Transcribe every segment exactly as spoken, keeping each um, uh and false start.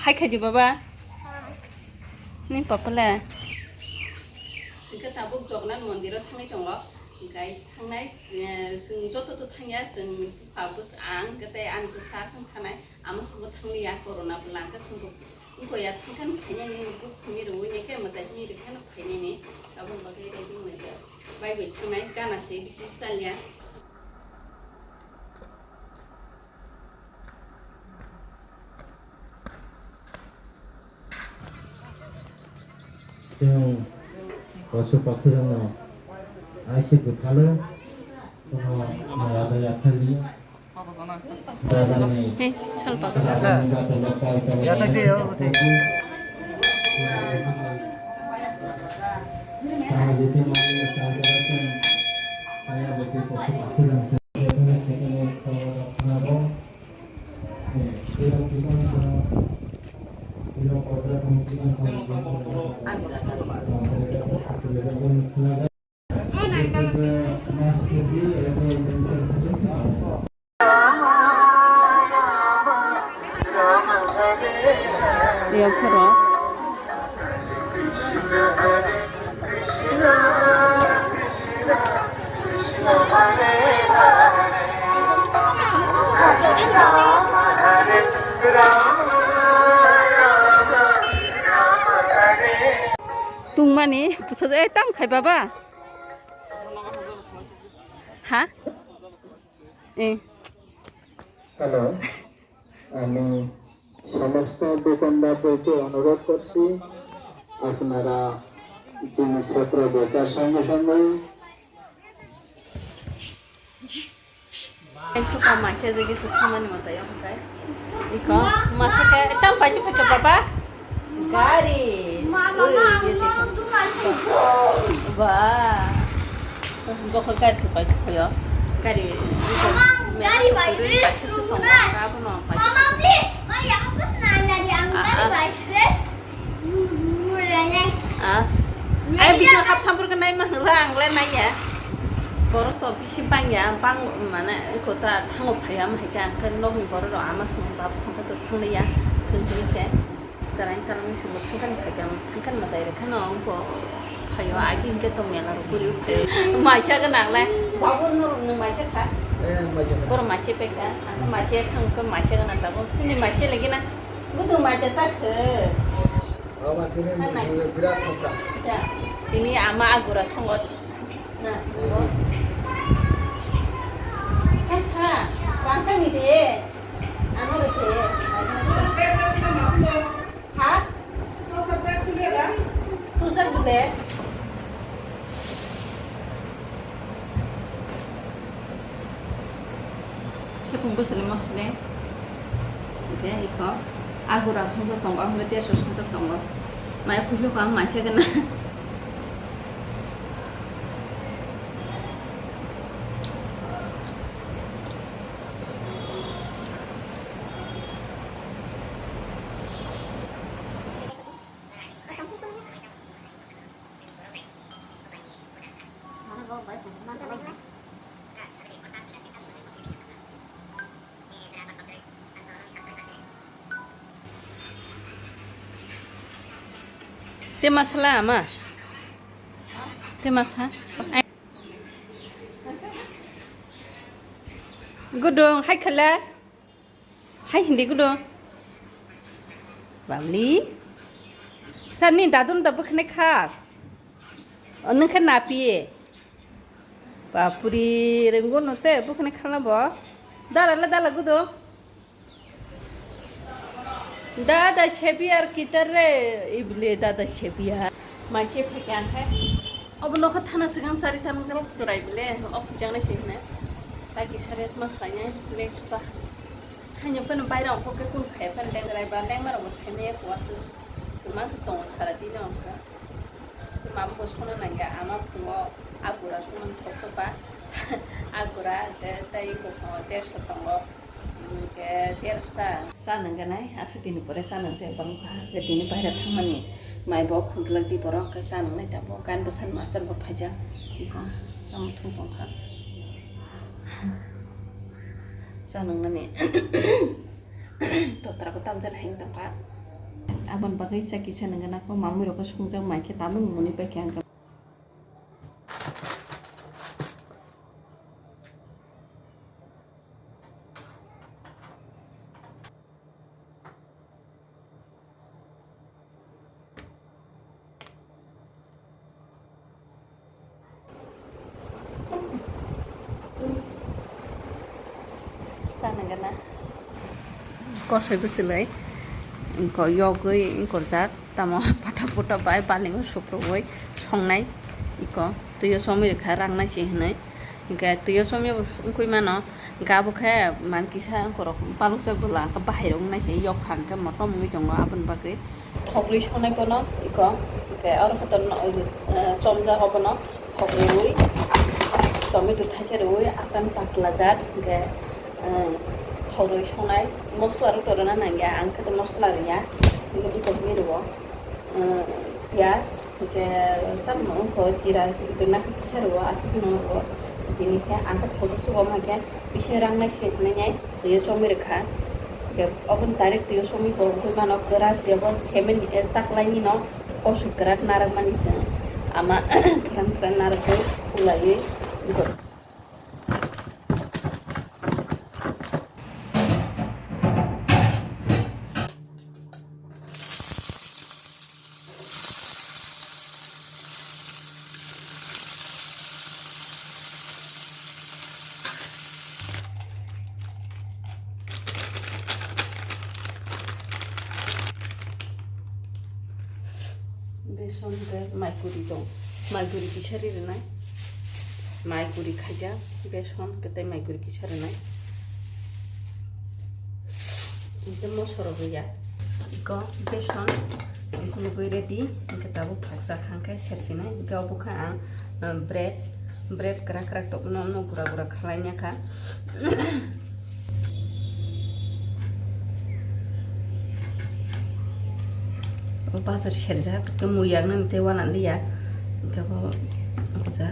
Hai khaidi baba. Ni papa le. Singkhe tabuk Jagannath mondiro thangwi tongo. Hingkhai thangnai, eh, chwng joto to thangya, chwng bupha bwsa ang, tei ani bwsa chwng thanai. Amo chwngbo thangliya, corona bo langkha chwngbo. Wngkha ya thangkhani phainani, bukhukni rwui ni khe mwtai hwnwi rwkheno phainani. Aboni bagwi ready wnglaijak. Bai bai thangnai gana se bisi chalya. Chwng posu pakhirokno aisi bwthalo, kono maya daya thani. Hey, sal pa. Yang phoro. Tungmani, bwsajak, eh, tam khai baba? Ha? Eh. Hello, আমি সমস্ত দোকানদারদেরকে অনুরোধ করছি, আপনারা জিনিসপত্র বেচার সঙ্গে সঙ্গে Suka macha jagi sukha mani mata ya, hwnkhe. Iko, masa khe, tang pai tong kha baba? Gari. Mama, ui, mama, iya, iya. Mama, duma sih. Ba. Bokho gari se pai tong kha yo. Gari. Mama, gari bai race. Mama, please. Oh, ya, apa nanya di ang gari bai race? Ah. Ai, bisa kap thampur ke nai mah, ang le nai ya. Borok to bisi bang ya, bang mane iko ta thango phai ya, mahai ta, ang khe nokni borok rok ama song, baba song khe to thang ya, song khe se. Jarai talangni song thang kan phai ya, thang kan ma dai rek khano, ang ko phai yo, agi hingke to mela rok puri phai yo. Mai cha ke nang le, babu no rok no mai cha kha. Eh, mai cha kha. Borok mai cha pe kha, ang mai cha thang ko mai cha ke nang ta ko, ni mai cha lagi na. Gudu mai ta sak khe. Ama tini. Hanai. Musulo birat thokra. Ya. Tini ama agura songot. Na. Kan sa, bangsa ni de. Ano de. Ha? Tujak bole. Khepung bwswlwi mosle. Hwnkhe iko agura songjak tongo, hwnkhe terso songjak tongo. Maya puisu kha ang manse gana. Te masala ama. Te masa. Gudung hai khala. Hai hindi gudo. Babli. Sani dadun da bwkhne kha. Onung khe napi. Bapuri renggo no te bwkhne khala bo. Dala la dala gudo. Dada chebi ar kitar re ibli dada chebi ha. Mai che phai ang khe. Obo nokha thana sigang sari thang jalo kurai bile. O kujang le sihne. Ta kisari asma khlaine le suka. Hanyo phano baira ongkho khe kun khaya phano lengrai ba lengmara bo saimaya kuasu. Sumang se tongo sara dino ongkha. Mama bo sona nangya ama phungo agura sona thoksoba. Agura hwnkhe tei kosongo terso tongo. Hwnkhe terso ta. Cha nangganai asa tini pore cha nangjak bangkha. Hwnkhe tini baira thangmani mai bo khunglak di borok hwnkhe cha nangnai tabuk. Kan bwsan master bo phaijak. Iko chamung thung tongkha. Cha nangnani totra bo tamjani hai tongkha. Aboni bagwi cha kisa nangana ko mamui rok songjak mai khe tabuk muni pai khe ang. Kosoi bwchwlwi, wngkho yogwi wngkorjak, tamo pata pata bai balingo suprubwi songnai, iko twiyo chomwi rwkha rang naisi hinwi, hinkhe twiyo chomwi bo wngwi mano. Hinkhe abo khe man kisa wngkorok palukjak bwla, hinkhe bahai rok wngnaisi yok kha, hinkhe motom wngwi tongo, aboni bagwi thogwi sonai bono iko. Hinkhe oro khe tomato, eh, chomjak obono thogwi rwi, tomato thaisa rwi akan paklajak, hinkhe, eh, thogwi sonai mosla rok to rwna nangya, ang khe to mosla rwya, hinkhe iko hinwi rwo, eh, piyaj. Hingke tamno wngkha jira rwna kisa rwo, aswk no rwo. Tini khe ang khe photo sugo ma khe bisi rang nai se nai nai twiyo chomwi rwkha. Hingke obo ni direct twiyo chomwi bo wngwi mano kwra se, obo cement ni taklai ni no kosoi kwrak narak mani se ama kwran kwran narak khe kulaiwi. Beson tei maikuri tong, maikuri kisa ri rwnai, maikuri khaijak, beson tei maikuri kisa rwnai, tei moso rok ya. Iko beson nugui ready, hingke tabuk thoksa kha hingke sersinai, hingke obo kha ang, ah, bread, bread kwrak kwrak tongmano, no gura gura khalai ya kha. O bazar serjak, tei mui yaknani tei uanaliya, hingke bo oja.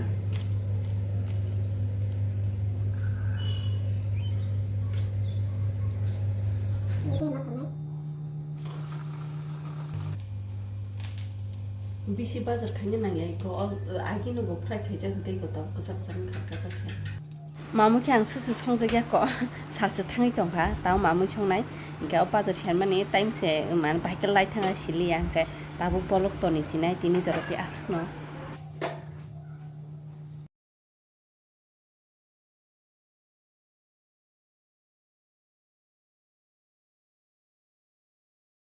Bisi bazar khaina nangya iko, o, agi no bo fry khaijak tei ko tabuk kwchak kwchak wngkha kha kha khe. Mamui khe ang swswk songjak ya ko, salsa thangwi tongkha, tamo mamui songnai, hingke o bazar sermani time se, man, bahai khe lai thangna siliya, hingke tabuk bolok toni sinai, tini jora tei aswkno.